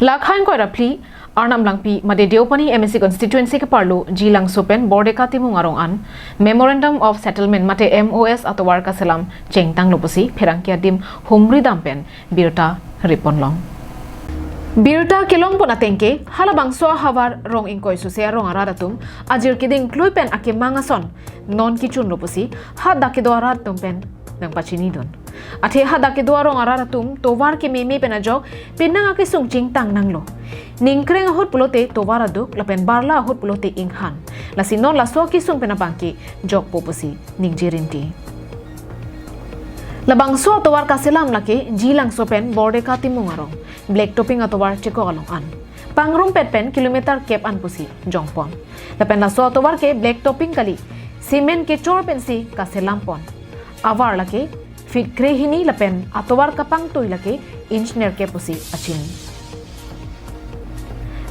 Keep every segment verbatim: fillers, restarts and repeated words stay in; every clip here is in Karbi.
Lakha ingkoi ra phli Arnam Langpi mate Deopani M A C constituency keparlo G Langso pen Bordeka Timung arong an Memorandum of Settlement mate M O S atovar kaselam chengtanglo pusi pherangke adim humri dam pen birta rip ponlong. Birta kelong pon ateng ke halabangso ahavar rong ingkoi suse arong arat atum ajir keding klui pen akemang ason non kechunlo pusi hadak kedo arat atum pen nangpachinidun. Athe hadak kedo arong arat atum tovar kememe pen ajok penang akesung chingtang nanglo. Ningkreng ahut pulote tovar aduk lapen barla ahut pulote inghan. Lasi non laso akesung pen abang ke jokpo pusi ningje rinti. Labangso atovar kaselam lake G Langso pen Bordeka Timung arong Black Topping atovar chekok along an. Pangrumpet pen kilometer kep an pusi jongpon. Lapen laso atovar ke Black Topping kali, cement kechor pensi kaselam pon. Avar lake feet krehini lapen atovar kapangtui lake inch nerkep pusi achini.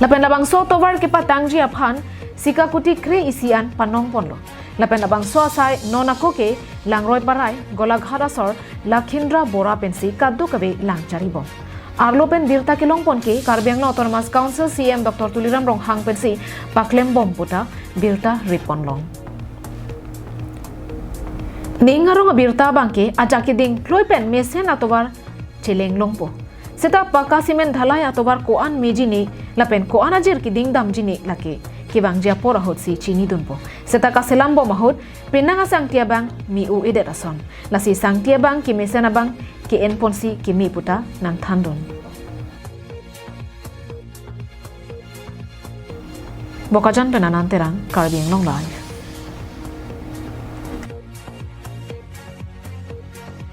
Lapen labangso atovar kepatangji aphan sika kuti kre-isi an panong ponlo. Lapen labangso asai non ako ke Langroi Parai, Golaghat asor Lakhindra Bora pensi kadokave lang chari bom. Arlo pen birta kelong pon ke Karbi Anglong Autonomous Council C E M Doctor Tuliram Ronghang pensi paklem bom puta birta rip ponlong. Ning arong abirta abang ke ajak keding klui pen mesen atovar cheleng longpo. Seta paka cement dhalai atovar ko-an meji ne lapen ko-an ajir keding damji ne lake kevangji apor ahut si chinidunpo. Seta kaselam bom ahut penang asangti abang me-o-edet ason. Lasi sangti abang kemesen abang ke-en ponsi keme puta nangthandun. Bokajan pen Anand Terang, Karbi Anglong Live.